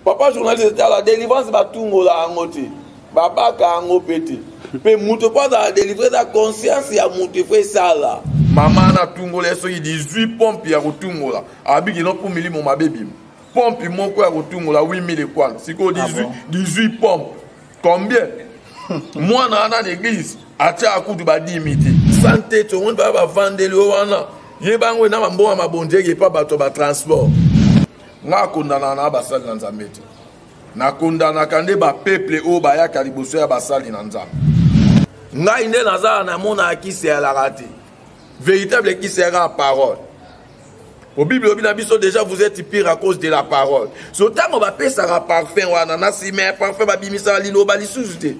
Papa journaliste tala delivrance batungola yango te babaka yango mpe te mpe moto mpo azala delivre eza conscience ya moto efo esala. Mama wana atungola ye soki 18 pompe ya kotungola abiki no mpo milimo mabe ebima pompe moko ya kotungola 8000 ekwana sikoyo 18, 18 pompe combien mwana wana na eglise atyaka kutu badimi te sante tomoni baya bavandeli yo wana ye bango na bambongo ya mabonzeki epa bato ya batransport. Nga akondanaka na basali na Nzambe te, nakondanaka nde bapeuple oyo bayaka liboso ya basali na Nzambe. Ngai nde nazala namonaka kisi eyalaka te, véritable kisi eyaka parole. Po Bible elobi na biso déjà vous êtes pire à cause de la parole. So ntango bapesaka parfum wana na nsima ya parfum babimisaka liloba lisusu te.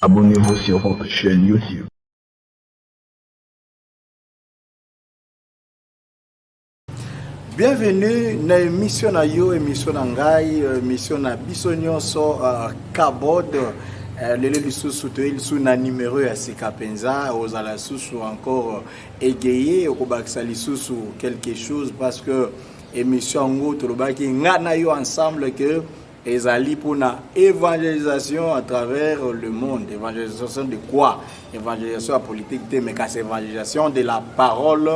Abonnez-vous sur votre chaîne YouTube. Bienvenue na émission na yo, émission na ngai, émission na biso nyonso uh, Kabod. Uh, lelo lisusu toye lisusu na numero ya sika mpenza, ozala lisusu encore égaye, okobakisa lisusu quelque chose parce que émission yango tolobaki nga na yo ensemble que ezali mpona évangélisation à travers le monde. Évangélisation de quoi? Évangélisation ya politique te, mais kasi évangélisation de la parole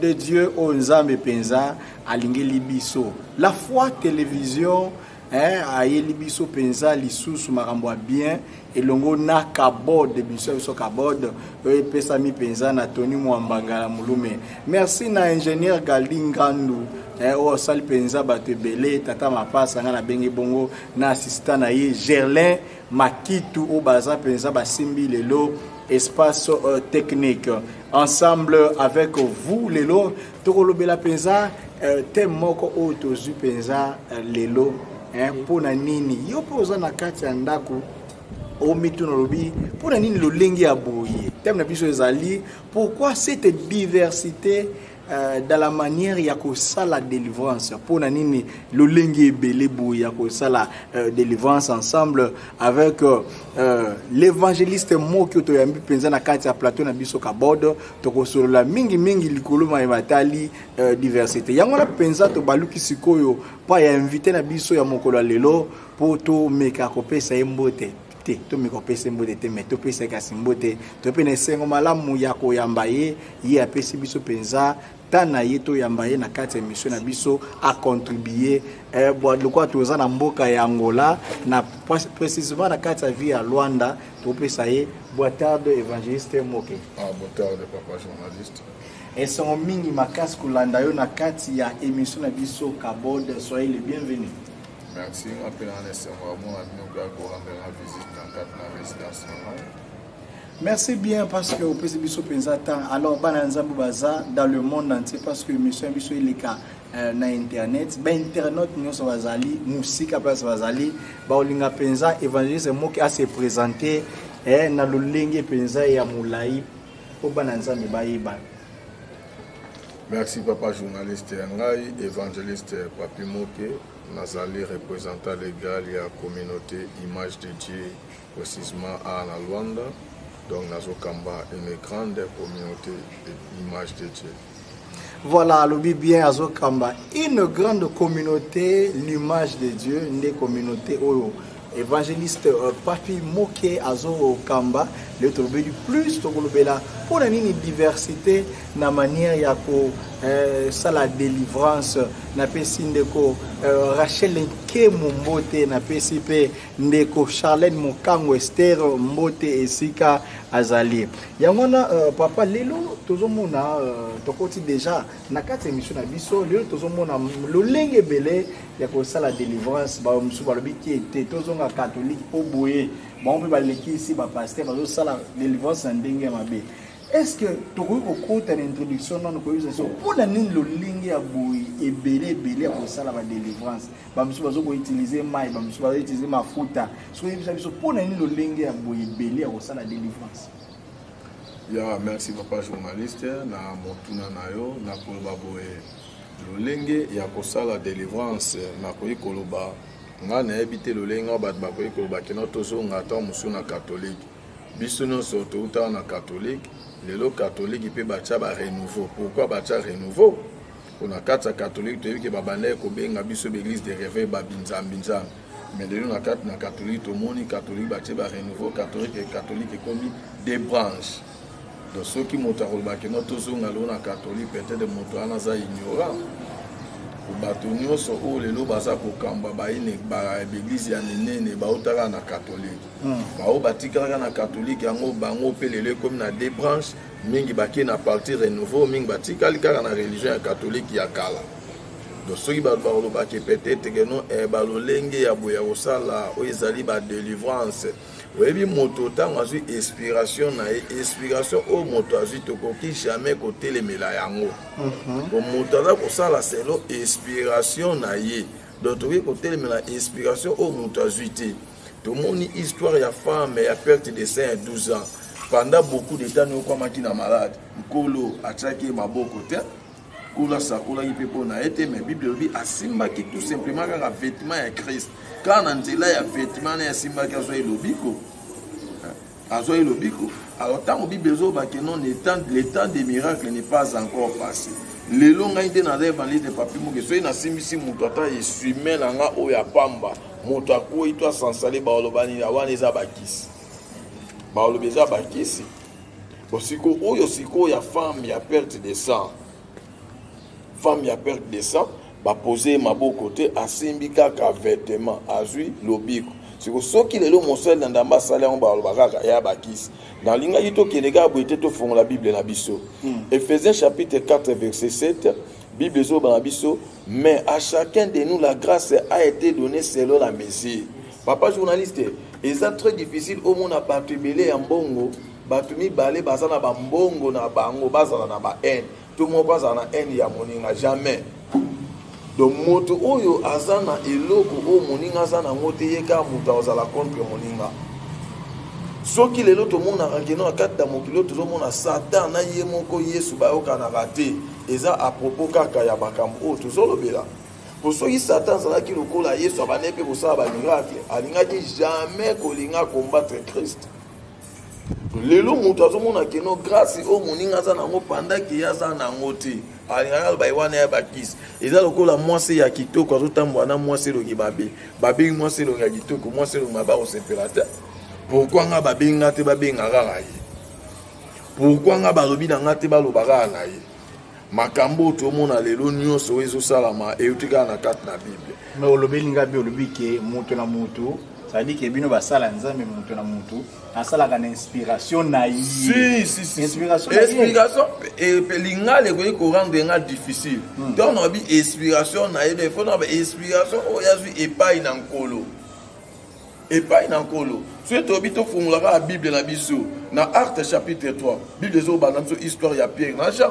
de Dieu oyo Nzambe mpenza alingeli biso. La foi télévision ayeli biso mpenza lisusu makambo ya bien elongo na Kabod, biso biso Kabod oyo epesami mpenza na Tony Mwambanga na Mulume. Merci na ingénieur Galdi Ngandu oyo asali mpenza bato ebele, tata mapasa nga nabengi bongo na assistant na ye Gerlin Makitu oyo baza mpenza basimbi lelo espace technique ensemble avec vous. Lelo tokolobela mpenza thème moko oyo tozwi mpenza lelo mpona nini yo mpe oza na kati ya ndako omituna olobi mpona nini lolenge ya boye. Thème na biso ezali pourquoi cette diversité dans la manière ya kosala délivrance, mpona nini lolenge ebele boye ya kosala délivrance ensemble avec l'évangéliste Moki oyo toyambi mpenza na kati ya plateau na biso Kabod. Tokosolola mingimingi likolo mayema etali diversité yango wana mpenza. Tobaluki sikoyo mpo ya invité na biso ya mokolo ya lelo mpo tomeka kopesa ye mbote te, tomeka kopesa ye mbote te, mais topesa ye kasi mbote. To mpe na esengo malamu ya koyamba ye, ye apesi biso mpenza ta na ye, toyamba ye na kati ya émission na biso, acontribue bon, lokola toza na mboka ya Angola, na précisément na kati ya ville ya Luanda. Topesa ye boa tarde, évangéliste Moke. Ah, boa tarde, papa journaliste. Esengo mingi makasi kolanda yo na kati ya émission na biso Kabod. Soyez le bienvenu. Merci, nga mpe na esengo ya mona bino mpe ya korendre na visite na kati na résidence na ngai. Merci bien parce que opesi biso mpenza temps. Alors bana ya Nzambe baza dans le monde entier, parce que émission ya biso eleka na internet, bainternaute nyonso bazali mosika, place bazali baolinga mpenza évangéliste Moki ase présente na lolenge mpenza ya molai mpo bana Nzambe bayeba. Merci, papa journaliste. Ya ngai évangéliste Papi Moke, nazali représentant légal ya communauté Image de Dieu, précisément à na Luanda. Donc nazokamba une grande communauté Image de Dieu. Voilà, alobi bien, azokamba une grande communauté, l'Image de Dieu nde communauté oyo. Evangeliste Papy Moke azo kamba lelo tolobeli plus tokolobela mpo na nini diversité na manière ya ko sala délivrance. Napesi ndeko Rachel Nkemu mbote, napesi mpe ndeko Charlène Mokango Esther mbote esika azali. Yango wana papa, lelo tozomona tokoti déjà na kati ya émission na biso. Lelo tozomona lolenge ebele ya kosala délivrance. Bamosusu balobi ki ete tozonga catholique mpo boye bango mpe balekisi bapasteur bazosala délivrance na ndenge ya mabe. Est ce que tokoki kokota na introduction nano, koyebisa biso mpona nini lolenge ya boye ebele ebele ya kosala badélivrance? Bamosusu bazokoutiliser mai, bamosusu bazoutiliser mafuta. Soki oyebisa biso mpona nini lolenge ya boye ebele ya kosala délivrance? Ya, merci papa journaliste na motuna na yo. Nakoloba boye, lolenge ya kosala délivrance, nakoki koloba ngai nayebi te lolenge oyo bato bakoki koloba kino tozonga ata mosusu na catholique. Biso nyonso toutaka na catholique. Lelo catholique mpe batya barenouveau. Pourquoi batya renouveau? Mpona kati ya catholique toyebi ke babandaki kobenga biso baéglise de réveil, babinzambi nzambe. Mais lelo na kati na catholique, tomoni catholique batie barenouveau. Catholique, catholique ekomi deux branches. Donc soki moto akoloba kino tozonga lelo na catholique, peut-être moto wana aza ignorant. Bato nyonso oyo lelo baza kokamba baine baeglise ya minene bautaka na catholique. Bao batikalaka na catholique yango, bango mpe lelo ekomi na deux branches. Mingi bakei na parti renouveau, mingi batikali kaka na religion ya catholique ya kala. Donc soki bato bakolobaki peut-être ke no balolenge ya boye ya kosala oyo ezali badélivrance, oyebi moto ntango azwi inspiration na ye, inspiration oyo moto azwi, tokoki jamais kotelemela yango. Po moto aza kosala selon inspiration na ye, donc tokoki kotelemela inspiration oyo moto azwi te. Tomoni histoire ya femme ya perte de sang ya 12 ans. Pendant beaucoup de temps niokwamaki na malade. Nkolo atiaki ye maboko te, Nkolo asakolaki mpe mpo na ye te, mais Bible elobi asimbaki tout simplement kaka vêtement ya Christ. Kaka na nzela ya vêtement na ye asimbaki, azwa ye lobiko, azwa ye lobiko. Alors ntango Bible ezoloba ke non, le temps des miracles n'est pas encore passé, lelo ngai nde naza évangéliste Papi Moke, soki nasimbisi moto ata essuie-main na nga oyo ya pamba, moto akwei to asansale, baloba nini? Wana eza bakisi, baloba eza bakisi. Bon, sikoyo oyo, sikoyo ya femme ya perte de sang, femme ya perte de sang, bapose ye maboko te, asimbi kaka vêtement, azwi lobiko. Siko soki lelo mosali na ndamba asali yango, baloba kaka ya bakisi. Nalingaki tokende kaka boye te, tofongola Bible na biso. Ephésiens chapitre 4 verset 7, Bible ezoloba na biso: mais à chacun de nous la grâce a été donnée selon la mesure. Papa journaliste, eza très difficile omona bato ebele ya mbongo, bato mibale baza na bambongo na bango, bazala na bahaine to moko azala na haine ya moninga, jamais. Donc moto oyo aza na eloko oyo moninga aza nango te, ye kaka moto akozala contre moninga. Soki lelo tomonaka keno na kati ya mokili oyo tozomona Satan na ye moko Yesu bayokanaka te, eza à propos kaka ya makambo oyo tozolobela. Po soki Satan azalaki lokola Yesu, abandaki mpe kosala bamiracle, alingaki jamais kolinga combattre Christ. Lelo moto azomona keno grâce oyo moninga aza nango pendant ye aza nango te, alingaka aloba ye wana ya bakisi. Eza lokola mwasi ya kitoko azotambola na mwasi elongi mabe. Babengi mwasi elongi ya kitoko, mwasi elongi mabe akosepela te. Pourquoi nga babengi nga te, babenga kaka ye? Pourquoi nga balobi na nga te, baloba kaka na ye? Makambo oyo tomona lelo nyonso oyo ezosalama euti kaka na kati na Bible. Mais olobeli nga mpe, olobi ke moto na moto, c'est-à-dire ke bino basala Nzambe, moto na moto asalaka na inspiration na ye. Si, si, si. Inspiration na ye. Inspiration epe lingala ekoki korendre nga difficile. Donc nabi inspiration na ye, il faut na inspiration oyo azwi epai na Nkolo, epai na Nkolo. Soki toyebi, tofungola kaka Bible na biso na Acte chapitre 3. Bible ezobanda biso histoire ya Pierre na Jean.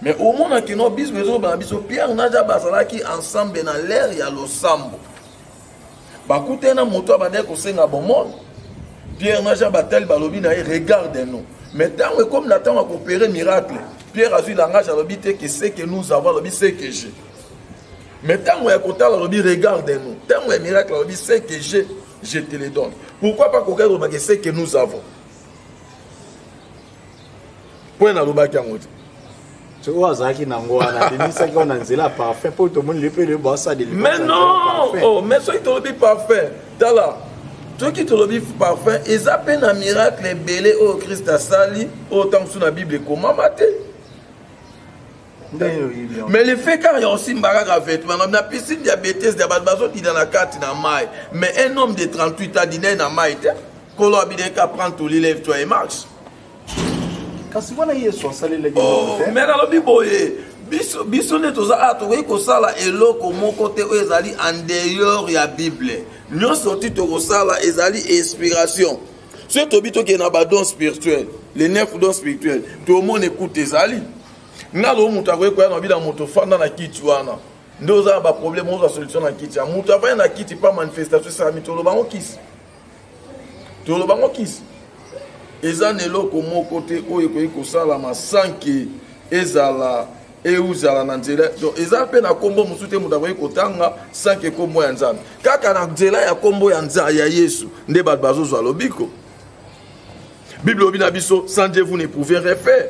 Mais omonaki no, Bible ezobanda biso Pierre na Jean bazalaki ensemble na l'heure ya losambo, bakutani na moto abandaki kosenga bomoi. Pierre na Jean batali, balobi na ye: "Regarde nous." Mais ntango ekomi na ntango ya koopérer miracle, Pierre azwi langage, alobi te que ce que nous avons, alobi ce que j'ai. Mais ntango ya kotala, alobi: "Regarde nous." Ntango ya miracle, alobi: "Ce que j'ai, je te le donne." Pourquoi pas kokai kolobaka ce que nous avons? Mpo nalobaki yango te. Oyo azalaki nango wana, abimisaki wana nzela ya parfum, mpo tomoni le mpe le basala. Mais non, oh, mais soki tolobi parfum, tala. Soki tolobi parfum, eza mpe na miracle ebele oyo Christ asali, oyo ntango mosusu na Bible ekomama te. Mais le fait kaka ya osimba kaka vêtement na piscine ya Bethesda, bato bazodida na kati na mai, mais un homme de 38 ans dinaye na mai te. Nkolo abineka, prends ton lit, lève toi et marche. Kasi wana Yesu asalelaki. Oh, mais nalobi boye, biso nde toza awa, tokoki kosala eloko moko te oyo ezali en dehors ya Bible. Nyonso ti tokosala ezali inspiration. Soki tobi tokende na badon spirituel, les 9 dons spirituels, tomona ekute ezali nga loo moto akoki koya na bina moto fanda na kiti wana nde oza na baproblème, ozwa solution na kiti ya moto avandi na kiti pa manifestation esalami. Toloba ngo kisi, toloba ngo kisi. Eza na eloko moko te oyo ekoki kosalama sans que ezala euzala na nzela. Donc eza mpe na nkombo mosusu te moto akoki kotanga sans que nkombo ya Nzambe. Kaka na nzela ya nkombo ya Nzambe ya Yesu nde bato bazozwa lobiko. Bible obi na biso: sans Dieu, vous ne pouvez rien faire.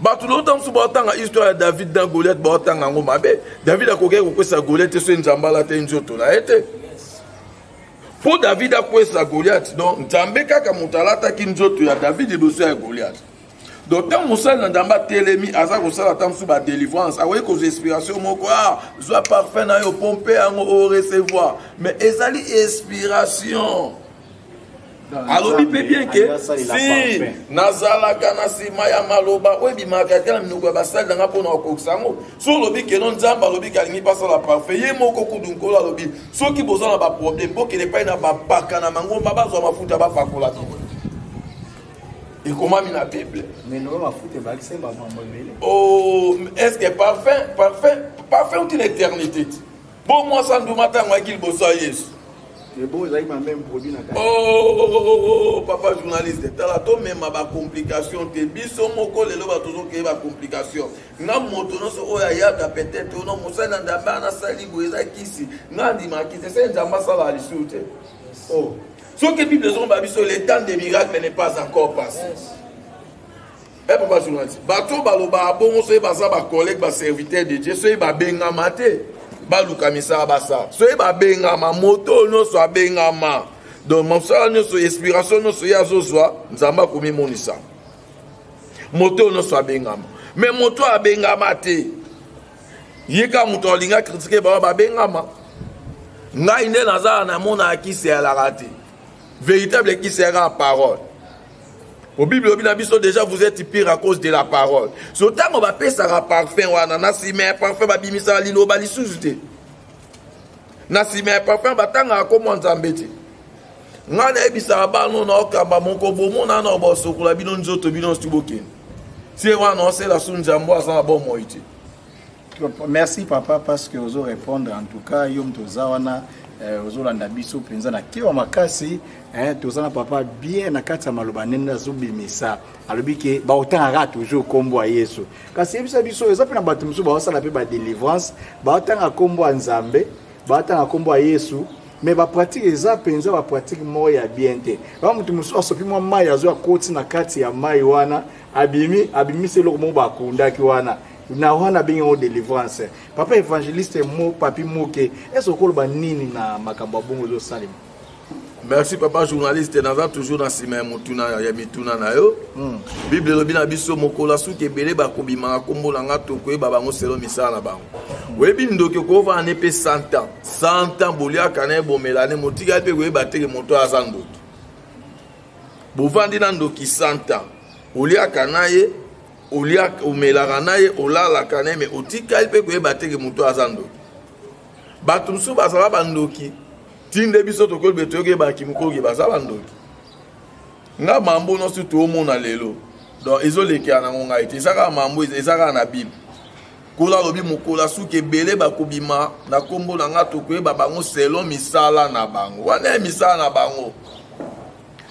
Bato lota mosusu baotanga histoire ya David na Goliath, baotanga yango mabe. David akokaki kokwesa Goliath te so Nzambe ala te nzoto na ye te. Mpo David akwesa Goliath, donc Nzambe kaka moto alataki nzoto ya David liboso ya Goliath. Donc ntango mosali na Nzambe atelemi, aza kosala ata mosusu badélivrance, akoki kozwa inspiration moko: ah, zwa parfum na yo, pompe yango, orecevoir. Mais ezali inspiration. Alobi mpe bien que si nazalaka na nsima ya maloba oyo ebimaka te na minoko ya basali nanga mpona kokokisa yango. So olobi que non, Nzambe alobi ke alingi basala parfum, ye moko kudu Nkolo alobi: soki boza na baproblème, bokende epai na bapaka na mangomba, bazwa mafuta, bapakola. Ekomami na Bible. Oh, est ce que parfum uti na éternité ti bo mwasi anduma ntango ayaki liboso ya Yesu? Oh, papa journaliste, tala, tomema bacomplication te. Biso moko lelo bato tozokeye bacomplication. Nga moto nyonso oyo ayaka, peut-être ono mosali na Nzambe anasali boye, eza kisi. Nga andima kisi ese Nzambe asalaka lisusu te. Oh. Soki Bible ezomba biso, le temps de miracle n'est pas encore passé. E papa journaliste, bato balobaka bongo, soki baza bacollègue, baserviteur de Dieu, soki babengama te, baluka misala basala. Soki babengama, moto oyo nyonso abengama, donc mosala nyonso, inspiration nyonso ye azozwa, Nzambe akomimonisa. Moto oyo nyonso abengama. Mais moto oyo abengama te, ye kaka moto alinga critiquer bango babengama. Ngai nde nazala namonaka kisi eyalaka te. Véritable kisi eyaka parole. Po Bible obi na biso déjà: vous êtes purs à cause de la parole. So ntango bapesaka parfum wana, na nsima ya parfum babimisaka liloba lisusu te. Na nsima ya parfum batangaka komwa Nzambe te. Ngai nayebisaka bano na okamba moko bomona na bosokola bino nzoto, bino nyonso bokende sie wana osela su Nzambe aza na bomoi te. Merci papa, parce que ozo répondre. En tout cas, yo moto oza wana, ozolanda biso mpenza na kewa makasi. Toza na papa bien na kati ya maloba ndenge azobimisa. Alobi que baotangaka toujours nkombo ya Yesu. Kasi yebisa biso, eza mpe na bato mosusu baosala mpe badélivrance, baotanga nkombo ya Nzambe, baotanga nkombo ya Yesu, mais bapratique eza mpenza bapratique moko ya bien te. Ba moto mosusu asopi mwa mai, azwi, akoti na kati ya mai wana, abimi, abimisi eloko moko bakundaki wana na wana, abengi yango délivrance. Papa évangéliste mo Papi Moke, ese okoloba nini na makambo ya bongo ezosalema? Merci papa journaliste. Naza toujours na nsima ya motuna ya mituna na yo. Bible elobi na biso: mokolo asuki, ebele bakobimaka nkombo na nga, tokoyeba bango selon misala na bango. Oyebi ndoki, okovanda ne mpe 100 ans, 100 ans, boliaka na ye, bomela ne, motikali mpe koyeba teke moto aza ndoki. Bovandi na ndoki 100 ans, oliaka na ye, oliaka, omelaka na ye, olalaka na ye, mais otikali mpe koyeba teke moto aza ndoki. Bato mosusu bazala bandoki tinde biso tokolobe toyoki mokoloki baza bandoki. Nga mambo nyonso toomona lelo, donc ezolekela nango ngai te. Eza kaka mambo, eza kaka na Bible. Kola alobi: mokolo asuki, ebele bakobima na nkombo na nga, tokoyeba bango selon misala na bango. Wana ya misala na bango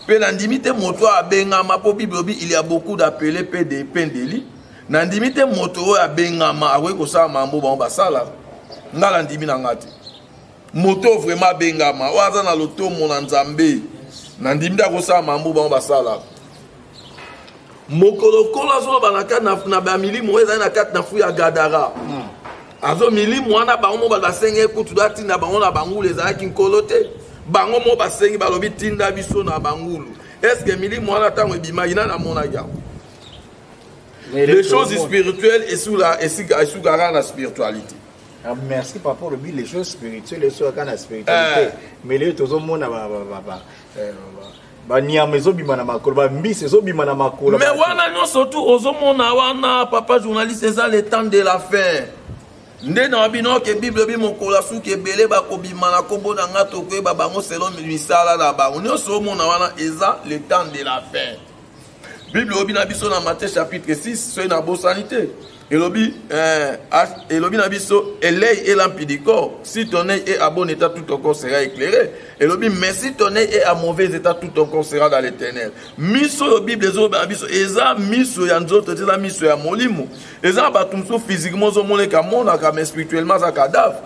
mpe nandimi te moto oyo abengama, mpo Bible olobi: il y a beaucoup d'appelés, peu de peu d'élus. Nandimi te moto oyo abengama akoki kosala mambo bango basala. Nga nandimi na nga te moto oyo vraiment abengama, oyo aza na lotomo na Nzambe, nandimi nde akosala mambo bango basalaka. Mokolo Nkolo azoloba na kati na bamilimo oyo ezali na kati na fu ya Gadara, azo milimo wana, bango mo bato basenge kutu atinda bango na bangulu, ezalaki Nkolo te. Bango moko basengi, balobi tinda biso na bangulu. Est ce que milimo wana ntango ebimaki, nani amonaki yango? Les choses spirituelles esukaka na spiritualité. Ah, merci papa. Olobi les choses spirituelles esukaka na spiritualité. Mais lelo tozomona banyama ezobima na makolo, bambisi ezobima na makolo. Mais wana nyonso tu ozomona wana, papa journaliste, eza le temps de la fin. Nde na bino ke Bible ebi mokolo ya suki ebele bakobima na nkombo na nga, tokoyeba bango selon misala na bango. Nyonso omona wana eza le temps de la fin. Bible elobi na biso na Matthieu chapitre 6, soki nabosani te, elobi na biso: "L'œil est lampe du corps. Si ton œil est à bon état, tout ton corps sera éclairé." Elobi: "Mais si ton œil est à mauvais état, tout ton corps sera dans les ténèbres." Miso oyo Bible ezoloba na biso eza miso ya nzoto te, eza miso ya molimo. Eza na bato mosusu, physiquement ozomoneka monaka, mais spirituellement aza cadavre.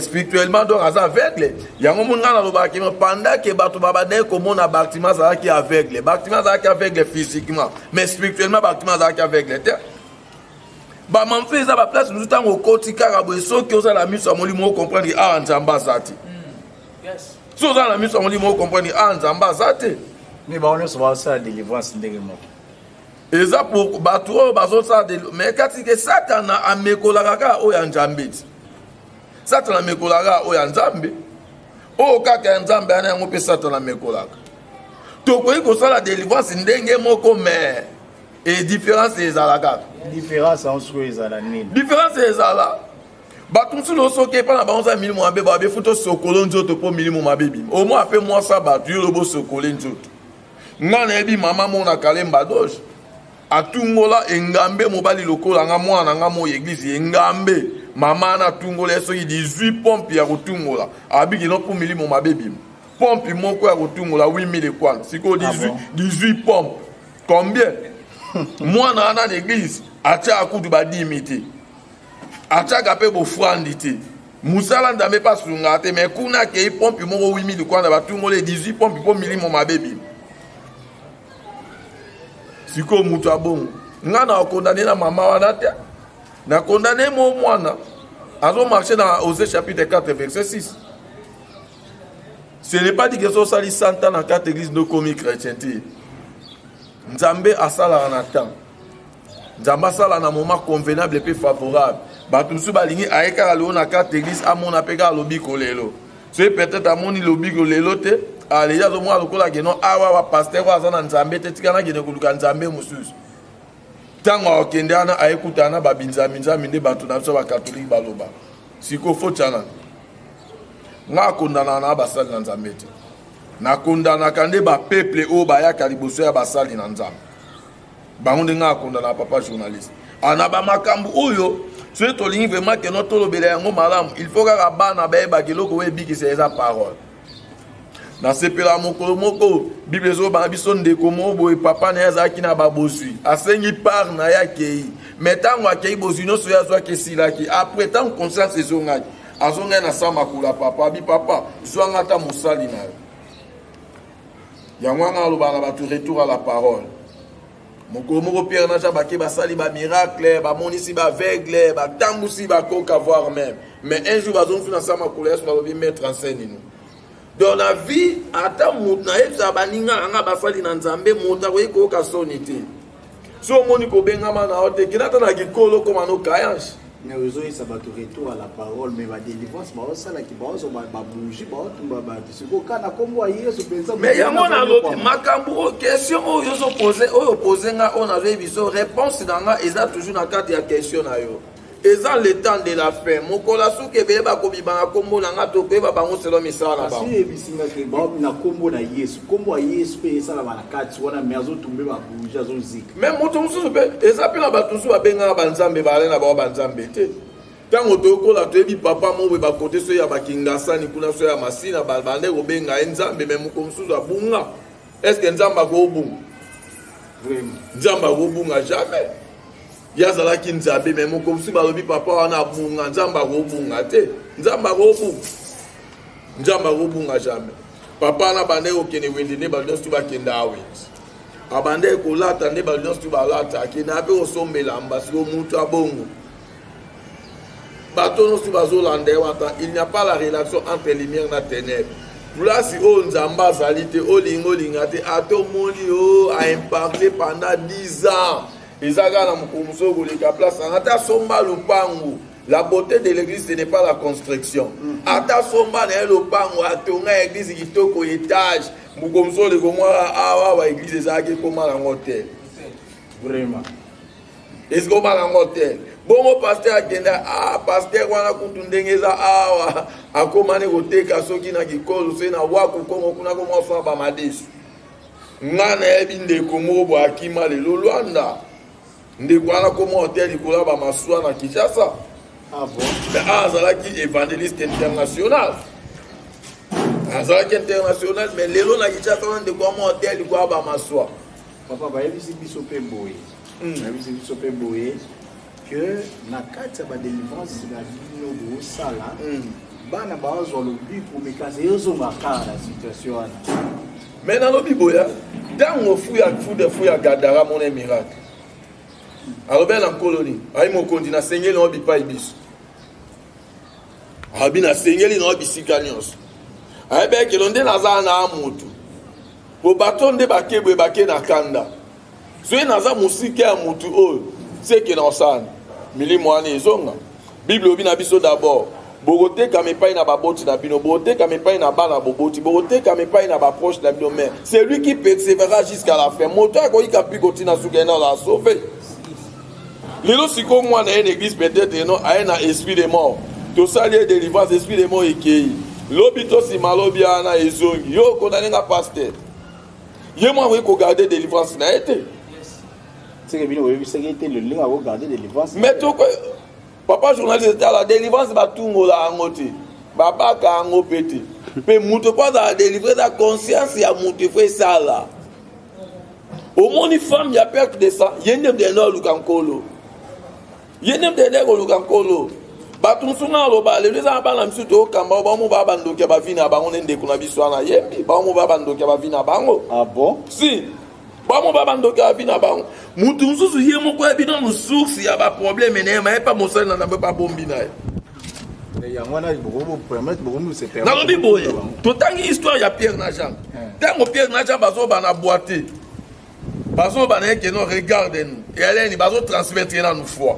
Spirituellement donc aza aveugle. Yango moni ngai nalobaka ke pendant ke bato babandaki komona Bartimée azalaki aveugle, Bartimée azalaki aveugle physiquement, mais spirituellement Bartimée azalaki aveugle te. Bamamfe eza baplace mosusu, ntango okoti kaka boye, soki oza na miso ya molimo, ocomprendre awa Nzambe aza te. So oza na miso ya molimo, ocomprendre awa Nzambe aza te. Mais bango nyonso bazosala délivrance ndenge moko? Eza pour bato oyo bazosala, mais kati ke Satana amekolaka kaka oyo ya Nzambe ti. Satana amekolaka kaka oyo ya Nzambe, oyo kaka ya Nzambe wana, yango mpe Satana amekolaka. Tokoki kosala délivrance ndenge moko, mais e différence ezala kaka. Différence yango sikoyo ezala nini? Différence ezala, bato mosusu soki epa na bango oza milimo mabe, babe futa osokolo nzoto mpo milimo mabe bima. Omoi mpe mwasa bato yo lobo osokole nzoto. Nga nayebi mama moko na Kalemba Doge, atungola engambe mobali lokola nga, mwana na nga moyo église engambe. Mama wana atungola ye soki 18 pompe ya kotungola, abiki no mpo milimo mabe bima. Pompe moko ya kotungola 8000 ekwana sikoyo. 18 18 pompe, combien? Mwana wana na église atiaka kutu badimi te, atiaka mpe bofrandi te, mosala Nzambe mpe asungaka te, mais kuna akei, pompe moko 8000 kwana, batungoli 18 pompe mpo milimo mabe bima. Sikoyo moto abongo, nga na okondane na mama wana te, nakondane mo mwana azomarche na Osée chapitre 4 verset 6. Ce n'est pas dit que so osali 100 ans na kati église nde okomi chrétien te. Nzambe asalaka na temps, Nzambe asala na moment convenable mpe favorable. Bato mosusu balingi aye kaka lelo na kati église, amona mpe kaka lobiko lelo. Soki peut-être amoni lobiko lelo te, aleyi azomona lokola keno awa bapasteur oyo aza na Nzambe te, tika nakende koluka Nzambe mosusu. Ntango akokende wana, ayekutana na babinzambi-nzambi nde bato na biso bakatolike baloba. Sikoyo fotyana nga akondanaka na basali na Nzambe te, nakondanaka nde bapeuple oyo bayaka liboso ya basali na Nzambe. Bango nde nga akondanaka, papa journaliste. Ana bamakambo oyo, soki tolingi vraiment keno tolobela yango malamu, il faut kaka bana bayebaka eloko oyo ebikisa eza parole. Nasepelaka mokolo moko Bible ezobana biso, ndeko moko boye, papa na ye azalaki na babozwi, asengi part na ye, akei. Mais ntango akei, bozwi nyonso ye azwaki esilaki. Après, ntango conscience ezongaki, azongai na sa makolo ya papa, abi: "Papa, zwanga ata mosali na yo." Yango wana alobaka na bato: retour à la parole. Mokolo moko Pierre na Jean bake, basali bamiracle, bamonisi baaveugle, batambusi bakoka, voire même. Mais un jour bazongi na sa makolo ya Yesu, balobi: "Maître, enseigne nous." Donc na vie, ata moto nayebisaka baninga na nga basali na Nzambe, moto akoki koyoka soni te. So omoni kobengama na yo te, kenda ata na kikolo, okoma no kayange. Mais ozoyesa bato retour à la parole, mais badélivrance baosalaki, baozwa babougie, baotumba bato. Sikoyo kaka na nkombo ya Yesu mpenza? Mais yango nalobi, makambo oyo, question oyo ozopose, oyo opose nga, oyo nazoyebi biso, réponse na nga eza toujours na kati ya question na yo. Eza le temps de la fin, mokolo ya suki ebele bakobima na nkombo na nga, tokoyeba bango selon misala na bango. Kasi oyebisingaki na nkombo na Yesu, nkombo ya Yesu mpe esalama na kati wana, mais azotumbe babougie, azozika. Mais moto mosusu mpe eza mpe na bato mosusu babengaka banzambe, bazali na bango banzambe te. Ntango toyokola, toyebi papa mo boye, bakote so ya bakingasani kuna, so ya Masina, bande kobenga ye Nzambe. Mais moko mosusu abunga. Est ce que Nzambe akobunga? Nzambe akobunga jamais. Ye azalaki Nzambe, mais moko mosusu balobi papa wana abunga. Nzambe akobunga te, Nzambe akobunga, Nzambe akobunga jamais. Papa wana bande kokende wenze nde bato nyonso bakenda awenze, abande kolata nde bato nyonso balata, akenda mpe kosombela mbasi. Mutu abongo, bato nyonso bazolanda ye wana. Il n'y a pas la relation entre lumière na ténèbre. Place oyo Nzambe azali te, olinga olinga te, ata omoni o a impacte pendant 10 ans, eza kaka na mokolo mosusu okoleka place wana, ata somba lopango. La beauté de l'église, ce n'est pas la construction. Ata somba na ye lopango, atonga église kitoko étage, mokolo mosusu oleka omona awa awa église ezalaki ekoma nango te. Vraiment. Ezikoma nango te. Bongo pasteur akende, ah, pasteur wana kutu ndenge eza awa, akomani koteka soki na kikolo, soki na waku kongo kuna koma osala bamadesu. Nga nayebi ndeko moko boye akima lelo Luanda. Ndeko wana koma hotel likolo ya bamasuwa na Kinshasa. Ah bon? Mais awa azalaki évangéliste international. Azalaki international, mais lelo na Kinshasa wana ndeko wana hotel likolo ya bamasuwa. Papa, bayebisi biso mpe boye. Bayebisi biso mpe boye que na kati ya badelivrance na bino bosala, bana bazwa lobiko, mais kasi ezonga kaka na situation wana. Mais nalobi boya, ntango fu ya fu de fu ya Gadara mona miracle, alobi na nkolo nini? Ayi mokonzi, nasengeli na yo bipai biso. Alobi nasengeli na yo bisika nyonso. Ayebi ekelo nde naza na motu po bato nde bake boye bake na kanda. Soki naza mosika ya motu oyo seke na osala milimo wana ezonga. Bible obi na biso d'abord bokotekama epai na baboti na bino, bokotekama epai na bana boboti, bokotekama epai na baproche na bino, mais c'est lui qui persévérera jusqu'à la fin. Moto akoyika mpiko ntina suka ye na la sauve. Lelo sikoyo mwana ye na église peut-être no aye na esprit de mort, tosali ye délivrance, esprit de mort ekei lobi to nsima lobi wana ezongi. Yo okondane nga pasteur, ye mwa akoki kogarde délivrance na ye te. Seke bino boyebisaki ete lolingo akogarde délivrance. Mais toko papa journaliste, tala, délivrance batungola yango te, babaka yango mpe te. Mpe moto po azala délivre, eza conscience ya moto efo esala. Omoni femme ya perte de sang, ye nde moto aluka nkolo, ye nde moto ende koluka nkolo. Bato mosusu nga aloba lelo eza na bana misusu toyokamba bango baa bandoki ya bavi na bango. Nde ndeko na biso wana yembi bango baa bandoki ya bavi na bango. Ah bon? Si bango baa bandoki ya bavi na bango. Mutu mosusu ye moko ayebi nanu source ya baproblème na ye, ma ye pa mosali na Nzambe babombi na ye. Yango wana bokopermettre, bokomi. Nalobi boye, totangi histoire ya Pierre na Jean. Ntango Pierre na Jean bazoba na boite, bazoba na ye que non, regarde nous, eyaleni bazotransmettre ye nanu foi.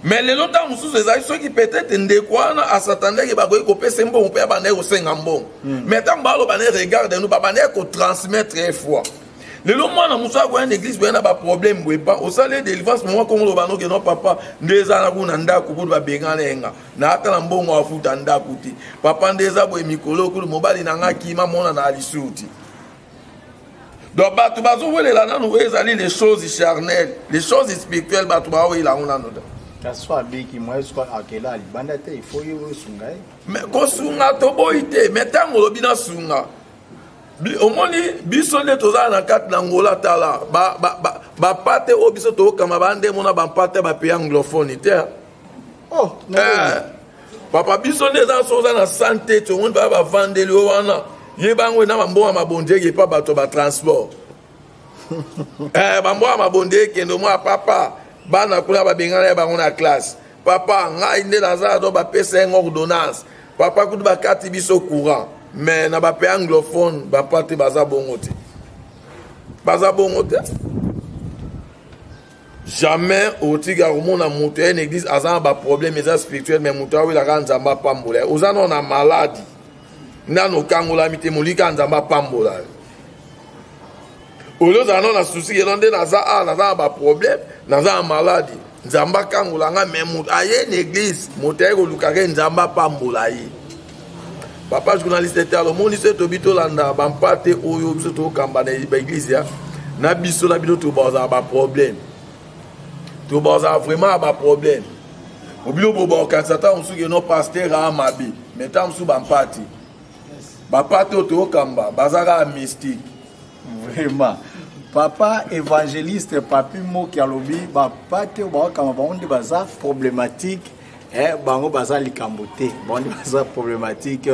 Mais lelo ntango mosusu ezali soki peut-être ndeko wana asatandaki, bakoki kopesa mbongo mpe abandaki kosenga mbongo. Mais ntango baloba na ye regarde nous, babandaki kotransmettre ye foi. Lelo mwana mosusu akoya na église boya na baproblème boye, pa osali ye délivrance, moma kongo loba noke no papa nde eza na kuna ndako kutu babengana ye, nga na ata na mbongo afuta ndako te. Papa nde eza boye, mikolo kutu mobali na nga kima mona na lisusu te. Donc bato bazowelela nanu oyo ezali les choses charnelles, les choses spirituelles bato bawelela yango nanu te. Kasi so abiki mwa soki akela libanda te, il faut ye osunga ye. Mais kosunga toboyi te, mais ntango olobi nasunga, omoni biso nde tozala na kati na Ngola. Tala bapate oyo biso tokokamba, bande mona bampate bapays anglophone te. Oh. Eh, papa, biso nde eza so oza na sante te, omoni baya bavandeli oyo wana, ye bango na bambongo ya mabondi eke epa bato ya batransport. Eh, bambongo ya mabondi ekende omwa papa, bana kuna babengana ye bango na classe. Papa, ngai nde naza do bapesa ye ordonnance. Papa, kutu bakati biso courant. Mais na bapays anglophone bapate baza bongo te, baza bongo te. Jamais otika komona moto ya une église aza na baproblème eza spirituel, mais moto awelaka Nzambe apambola ye. Oza nano na maladi, nano okangolami te, molika Nzambe apambola yo. Oyo ozala nano na souci keno nde naza a naza na baproblème, naza na maladi, Nzambe akangola nga. Mais moto aye na église, moto aye kolukaka ye Nzambe apambola ye. Papa journaliste, tala, omoni so tobi tolanda bampate oyo biso tokamba na baeglise ya na biso na bino, tobazala baproblème, tobazala vraiment ya baproblème. Obilo bo baokanisa ntango mosusu keno pasteur aa mabe, mais ntango mosusu bampate, bapate oyo tokamba baza kaka mystique. Vraiment, papa évangéliste Papi Moki alobi bapate oyo bakokamba bango nde baza problématique. Eh, bango baza likambo te, bango nde baza problématique.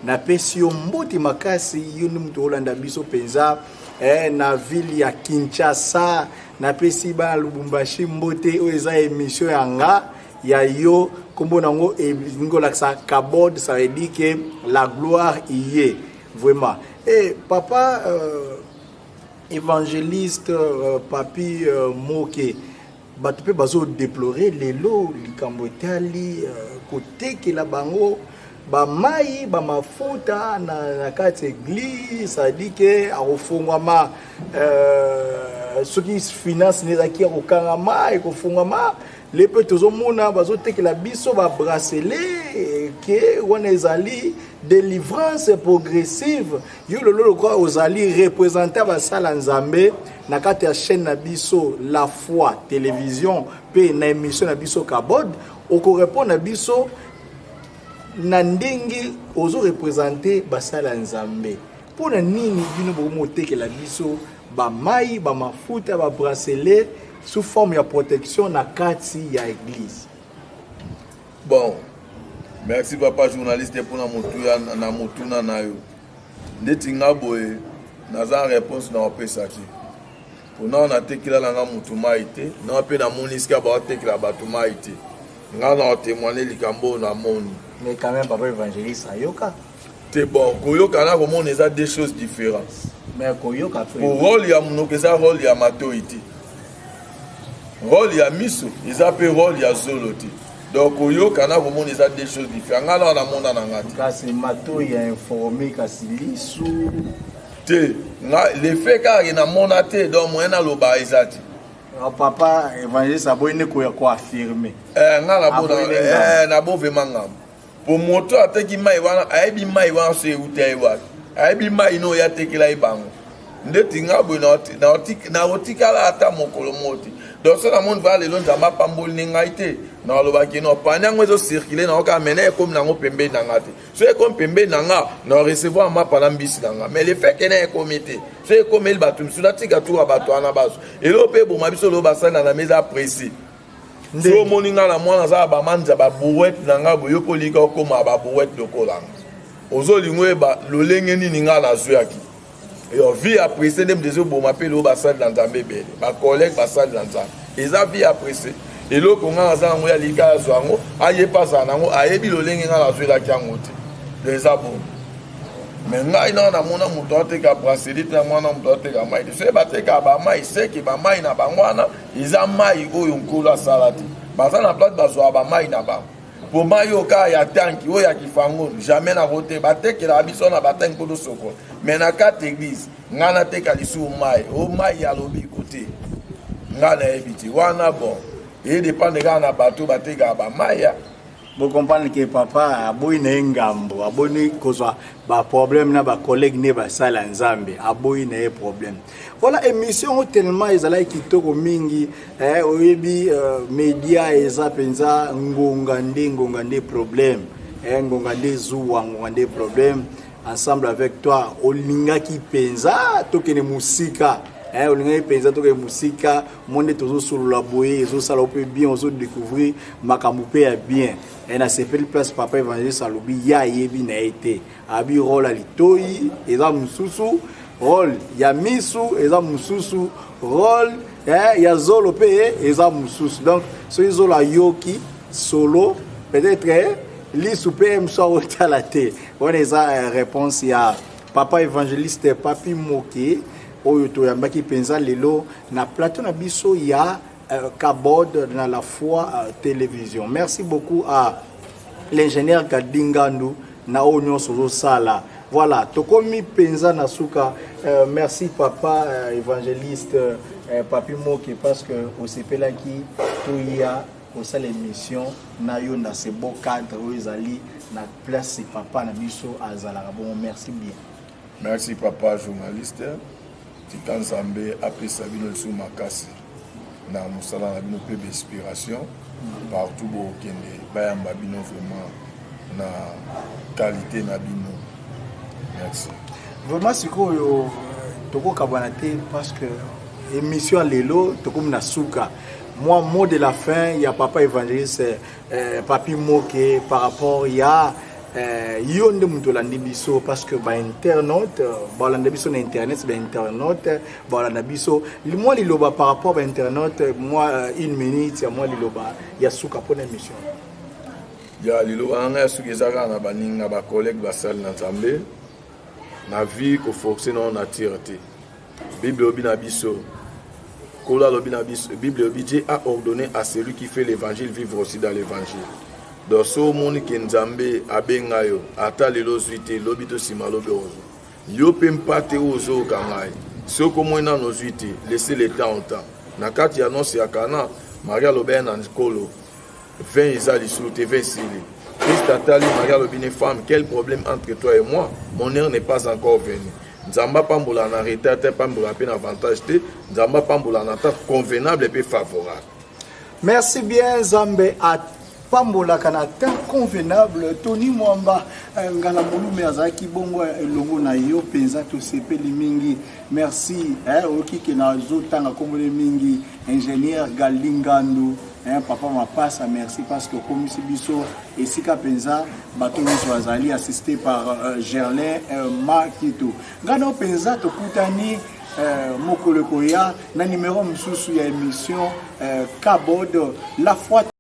Napesi yo mbote makasi, yo nde moto olanda biso mpenza, eh, na ville ya Kinshasa. Napesi bana Lubumbashi mbote. Oyo eza émission ya nga. ya yo nkombo nango elingi kolakisa Kabod, ça veut dire que la gloire y est vraiment. Et papa évangéliste Papi Moke, bato mpe bazodéplorer lelo likambo etali kotekela bango bamai, bamafuta na kati ya église. C'est-à-dire que akofungwama soki finance ne ezalaki ya kokangama, ekofungwama. Le mpe tozomona bazotekela biso babracelet ke wana ezali délivrance progressive. Yo lelo lokwa ozali représentant basala Nzambe na kati ya chaîne na biso La Foi Télévision mpe na émission na biso Kabod, okorépondre na biso na ndenge ozoreprésenter basala Nzambe. Mpo na nini bino bokomotekela biso bamai, bamafuta, babracelet sous forme ya protection na kati ya église? Bon, merci papa journaliste mpona motuya na motuna na yo. Ndeti nga boye naza réponse na opesa te, mpona natekela na nga motu mai te, na mpe namoni esika baotekela bato mai te. Nga na otémoigner likambo oyo namoni. Mais quand même, papa évangéliste, ayoka. Te, bon, koyoka na komona eza deux choses différentes. Mais koyoka po rôle ya monoko eza rôle ya matoi te, rôle ya miso eza mpe rôle ya zolo te. Donc koyoka na komona eza deux choses différentes. Nga na namona na nga te. Kasi matoi ya informé, kasi lisu Te, nga le fait kaka namona te, donc moyen naloba eza te. Papa évangéliste aboyi nde koya koaffirmer. Nga nabo vraiment ngambo, po moto ateki mai wana ayebi mai wana so euta ye wapi, ayebi mai no oyo atekela ye bango. Ndeti nga boye nakotikala ata mokolo moko te. Donc so namoni vala lelo Nzambe apamboli ne ngai te, nalobaki no pani yango ezocirculer nango kaka mena ekomi nango pembeni na nga te. So ekomi pembeni na nga, na recevoir mapa na mbisi na nga. Mais le fait que na ekomi te, so ekomeli bato misusu, natika tuka bato wana baso eloko mpe eboma biso. Lelo basali na nzambe eza précis. So omoni nga na mwana aza na bamanza babrouette na nga boye, yo mpo olika okóma babrouette lokola nga, ozolinga oyeba lolenge nini nga nazwaki yo vie ya pressé. Nde moto ezoboma mpe lelo basali na Nzambe ebele, bacollègue basali na Nzambe, eza vie ya pressé. Eloko nga naza yango, ya lika azwa yango, aye mpe azala nango, ayebi lolenge nga nazwelaki yango te. Donc eza bongo. Mais ngai nao namona moto ateka bracelet te, namona moto ateka mai te. Soki batekaka bamai, seke bamai na bango wana eza mai oyo Nkolo asala te. Baza na place bazwaka bamai na bango, po mai oyo kaka ya tanki oyo ya kifango, jamais nako te. Batekelaka biso na batanki mpo tosokola, mais na kati église ngai nateka lisusu mai o mai ya lobiko te, ngai nayebi te wana. Bon, edépendre kaka na bato batekaka bamai ya Bocomprendre que papa aboyi na ye ngambo, aboyi kozwa baproblème na bacollègue ne basala Nzambe, aboyi na ye problème. Voilà, émission oyo tellement ezalaki kitoko mingi. Oyebi média eza mpenza ngonga nde, ngonga nde problème, ngonga nde zuwa, ngonga nde problème. Ensemble avec toi, olingaki mpenza tokende mosika, olingaki mpenza tokende mosika. Mo nde tozosolola boye, ezosala mpe bien, ozodécouvrir makambo mpe ya bien. Nasepeli place papa évangéliste alobi ye ayebi na ye te. Abi rôle ya litoi eza mosusu, rôle ya misu eza mosusu, rôle ya zolo mpe eza mosusu. Donc soki zolo ayoki solo, peut-être lisu mpe mosu akotala te. Wana eza réponse ya papa évangéliste Papi Moke oyo toyambaki mpenza lelo na plateau na biso ya Kabod na La Foi Télévision. Merci beaucoup à l'ingénieur Kadingandu na oyo nyonso ozosala. Voilà, tokomi mpenza na suka. Merci papa évangéliste Papi Moke, parce que osepelaki toya kosala émission na yo na ce beau cadre oyo ezali na place papa na biso azalaka bongo. Merci bien. Merci papa journaliste. Tika Nzambe apesa bino lisusu makasi na mosala na bino mpe bainspiration partout bokende, bayamba bino vraiment na qualité na bino. Merci. Vraiment, sikoyo tokokabwana te, parce que émission ya lelo tokomi na suka. Moi, mot de la fin ya papa évangéliste Papi Moke par rapport ya Yo nde moto olandi biso, parce que bainternaute balanda biso na internet, bainternaute balanda biso. Mwa liloba par rapport bainternaute, mwa une minute ya mwa liloba ya suka mpona émission. Ya liloba na ngai ya suki eza kaka na baninga, bacollègue, basali na Nzambe. Na vie, koforce nao nature te. Bible elobi na biso, Nkolo alobi na biso, Bible elobi: "Dieu a ordonné à celui qui fait l'évangile vivre aussi dans l'évangile." Donc so omoni ke Nzambe abenga yo, ata lelo ozwi te, lobi to nsima lobi ozwa. Yo mpe mpate oyo ozoyoka ngai, soki omoni nano ozwi te, laisse le temps au temps. Na kati ya noce ya Kana, Marie alobi ye na Nkolo: "Vin eza lisusu te, vin esili." Christ atali Marie, alobi ne: "Femme, quel problème entre toi et moi? Mon heure n'est pas encore venue." Nzambe apambola na retard te, apambola mpe na avantage te. Nzambe apambola na temps convenable mpe favorable. Merci bien. Nzambe apambolaka na temps convenable. Tony Mwamba Ngala Molume azalaki bongo elongo na yo mpenza, tosepeli mingi, merci. Oyoki ke nazotanga kombole mingi, ingénieur Galingandu, papa Mapasa, merci parce que okomisi biso esika mpenza bato nyonso bazali assisté par Gerlin Makito. Ngai nao mpenza tokutani mokolo ekoya na numero mosusu ya émission Kabod la foi.